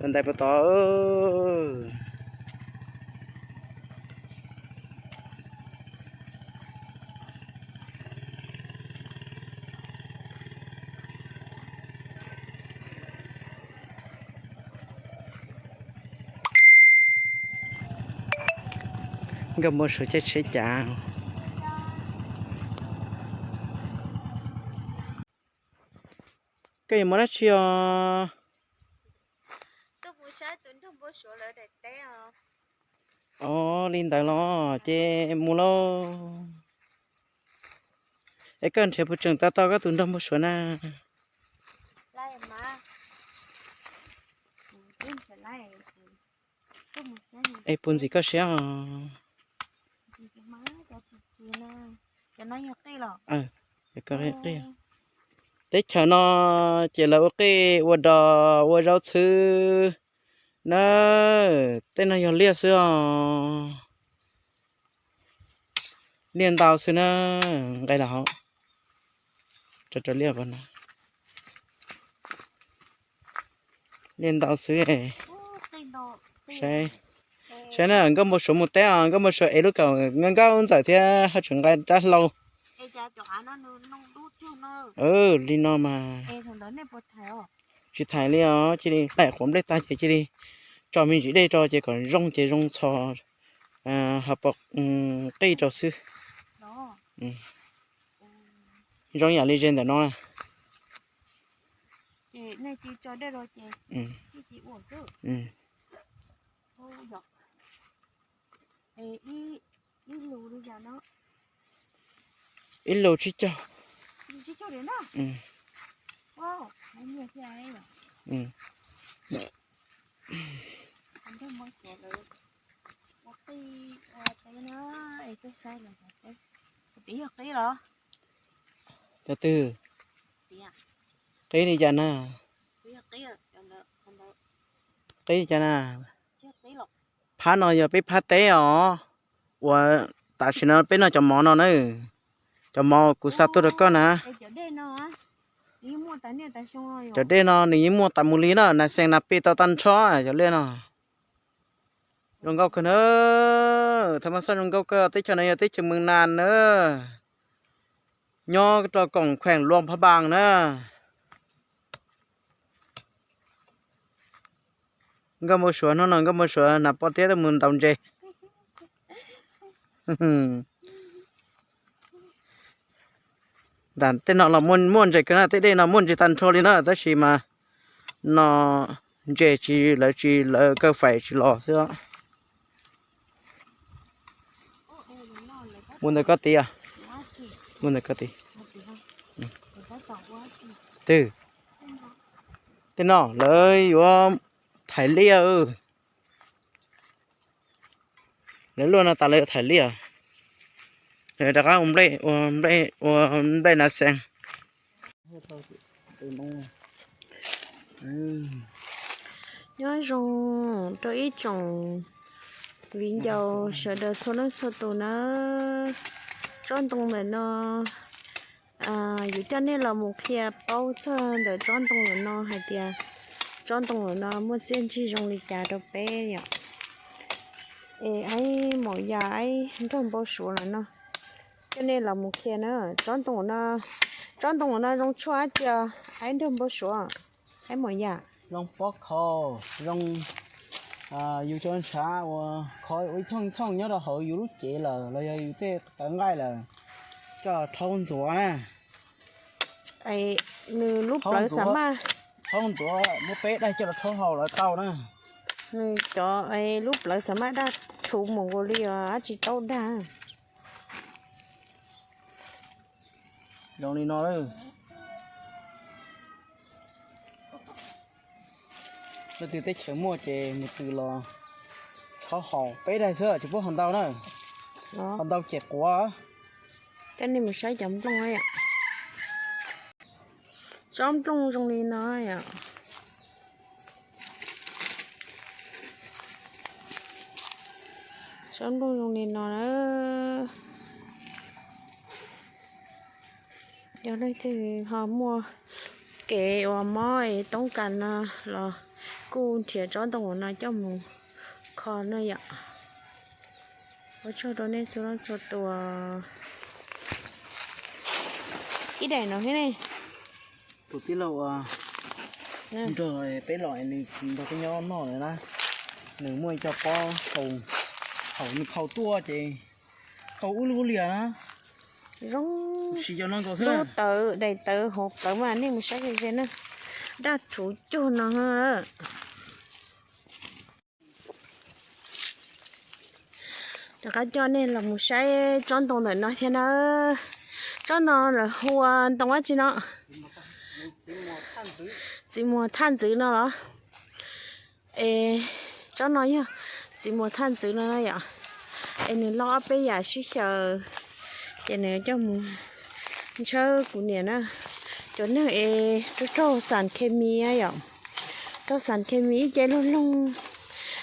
Ntais puas tod. Nkauj Npau Suav caij tsheb cav. Koj yuav mus dab tsi os? Os, li ntawd los ces mus lauj. Es koj nrhiav puas tseem tau tau koj tus nraug npau suav na? Es puas ntxim koj siab os? Teb chaws no ces lawv ua qij ua dos ua zaub xwb na. Tej no yog liaj xwb os. Liaj ntau xwb na. Nqe los hauv, rau rau liaj no. Liaj ntau xwb. Saib na, Nkauj Npau Suav mus teb os, Nkauj Npau Suav ev lub kaum nkauj ntxawm thiab haj tseem nqa rab hlau. Li no mas. Tsis thaiv li os, cia li thaij quav nplej tag ces cia li tso me ntsis dej rau ces kom zoo ces zoo txhos, ho pom qij rau xwb. Zoo yam li ze ntawm no na. Ib lus tsib caug. Cov twg? Qib li cas na? Qib li cas na? Phab no yog peb phab teb os. Uas tam sim no peb noj cov mov no na. Cov mov kuv xa tuaj rau koj na. Cov dej no nws yeej muaj tas mus li na, nas xees nas pis tau tag nrho cov dej no. Zoo nkauj kawg na. Thaj ma xaj zoo nkauj kawg, teb chaws no yog teb chaws Mees Nas na. Nyob rau koom kheem Luam Phab Npaas na. Nkauj Npau Suav hnub no Nkauj Npau Suav hnav pob tiab tuaj mus ntaus ntses. Ntam tej no los muaj ntses kawg na, tej dej no muaj ntses tag nrho li na, tab sis mas no ntses tsis, lawv tsis, lawv kaw faim tsis los xwb. Mus ntawm koj tid, mus ntawm koj tid. Twg? Tej no lawv yuav thaiv liaj. Lawv luaj no tas lawv yuav thaiv liaj. Lawv rov qab ua nplej, ua nplej nas xees. Nyob zoo rau ib tsoom viv ncaus sawv daws txhua leej txhua tus na. Tsob ntoo ntawm no, yus coj nej los mus qhia paub txog ntawm tsob ntoo ntawm no hais tias tsob ntoo ntawm no muaj txiaj ntsig zoo li cas rau peb yom. Es aib maum yas aib nraug npau suav lawm no, coj nej los mus qhia na. Tsob ntoo no, tsob ntoo no zoo tshuaj dab tsi, aib nraug npau suav, aib maum yas? Zoo pob kho, zoo yus cov ntshav uas kho ua ib thooj thooj nyob rau hauv yus lub cev lawm los yog yus tej tawv nqaij lawm, coj rhaub ntxuav na. Nws lub plawv xam maj, rhaub ntxuav muab peb daig coj los rhaub haus los tau na. Nws cov lub plawv xam maj daj tshuv mus nkaus li os, dab tsi tau dag. Zoo li no. Leej twg teb chaws muaj ces mus tw los rhaub haus, peb daig xwb tsis pub haus ntau na. Haus ntau ces quav. Coj nej mus saib cov nplooj. Tsob nplooj zoo li no yom. Tsob nplooj zoo li no na. Yog leej twg ho muaj kev uas mob es toob kas no los Kuj nrhiav tsob ntoo no coj mus kho na yom. Ua tsaug rau nej txhua leej txhua tus. Ib daim no thiab ne. Tus tij laug uas nrog peb los, nws nrog peb nyob noj lawm na, nws muaj ib co pob haus, haus nws phau tuaj ces tau ub lub liam zoo. Sim cov no nkaus xwb. Lub tawv, daim tawv hauv plawv mas nej mus saib ze ze na. Daj rhuv cuag no. Rov qab coj nej los mus saib tsob ntoo ntawm no thiab na. Tsob no lawv hu ua ntoo dab tsi no? Txiv muag thaj ntxwv no los? Es tsob no yog txiv muag thaj ntxwv no na yom. Es nws loj ob peb yam sib xyaw, ces nws coj mus ntshawb kuv niam na. Cov neeg es raug raug xas khes mis yom, raug xas khes mis ib ce loog loog,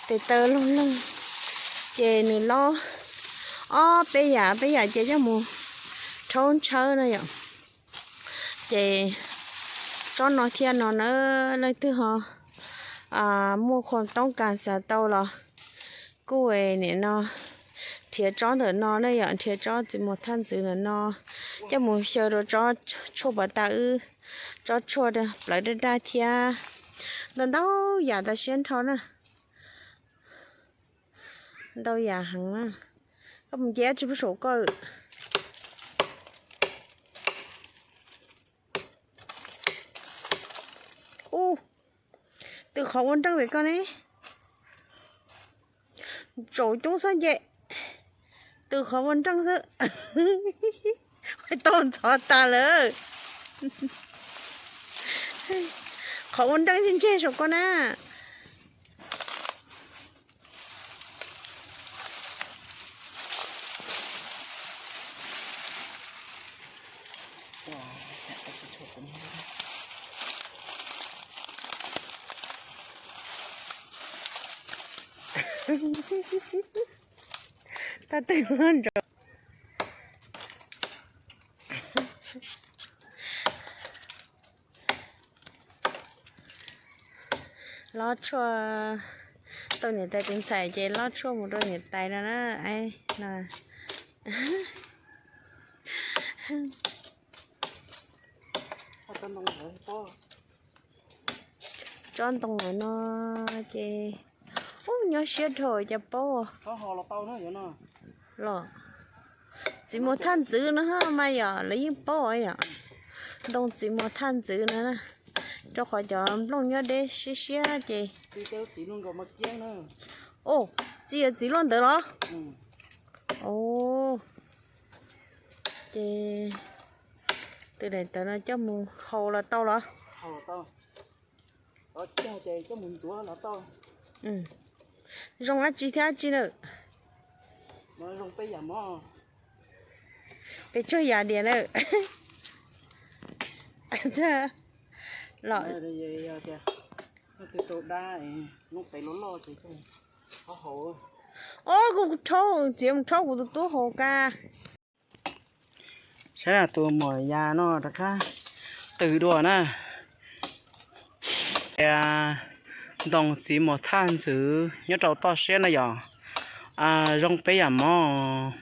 tes taw loog loog, ces nws loj ob peb yam peb yam ces coj mus rhaub ntshawb na yom. Ces tsob no thiab no na, leej twg ho muaj khuam toob kas xav tau los kuj nim no nrhiav tsob ntawm no na yom, nrhiav tsob txiv muag thaj ntxwv ntawm no coj mus xyaw rau tsob tshuaj pov tas wb, tsob tshuaj plawv daj daj thiab ntau ntau yam tas siab nrho na. Ntau yam heev na. Koj mus nce dab tsi pub saum koj? Ub, tws qhov ua nreej pem koj ne. Tsaus coob xwb nce, tws qhov ua nreej xwb. Tau ntxhov tas lawm. Qhov ua nreej ntseg ntseg saum koj na. Tab twg los nrov. Lob tshuaj, tau niam tais tus ntxhais ces lob tshuaj mus rau niam tais no na. Tsob ntoo no ces, ub, nyob siab dhau cas paub. Los, txiv muag thaj ntxwv no mas yom, lawv yeej paub yom. Ntoo txiv muag thaj ntxwv no na, rau qhov cov nplooj nyob deb siab siab ces. Ub, txiv yuav txiv luaj ntawd los? Ub, ces tus daim tawv no coj mus hau los tau los? Zoo dab tsi thiab dab tsi na? Pes tsawg yam diam na. Los, o, kuv rhaub, txiav mus rhaub kuv tus tub haus ka. Saib na, tus muam yas no rov qab tws dua na. Ntoo txiv muag thaj ntxwv nyob rau toj siab na yom. Zoo peb yam mov.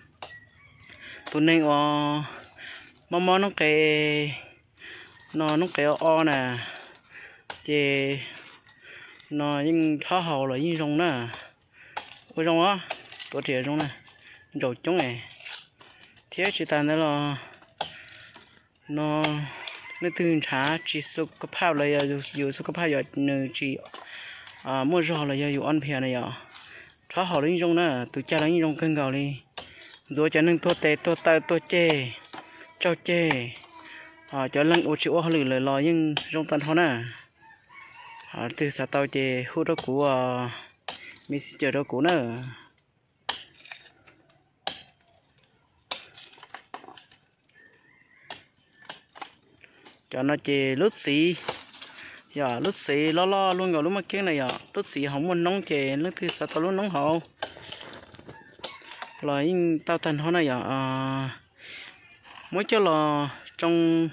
Tus neeg uas mob mob noob qes, no noob qes o o na, ces no yeej rhaub haus los yeej zoo na. Ua zoo os, tuav riam zoo na, ntsaum coob es. Thiab tsis tas ntawd los no leej twg ntshav tsis xu ka phaj los yog yus xu ka phaj yog nws tsis muaj zog los yog yus ob nphias na yom, rhaub haus los yeej zoo na, tus cag los yeej zoo kawg nkaus li. Ntxuav cov neeg tuag tes tuag taw tuag ceg, tsaug ceg, cov leeg uas tsis ua hauj lwm lawm los yeej zoo tag nrho na. Leej twg xav tau ces hu rau kuv, messenger rau kuv na. Cov no ces lub txiv, yog lub txiv loj loj luaj nkaus lub maj kiab na yom, lub txiv hauv muaj noob ces leej twg xav tau lub noob hauv los yeej tau tag nrho na yom. Muab coj los tsoo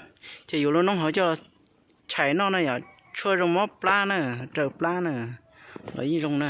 ces yuav lub noob hauv coj los tshais noj na yom. Tshuaj zoo mob plab na, raws plab na, los yeej zoo na.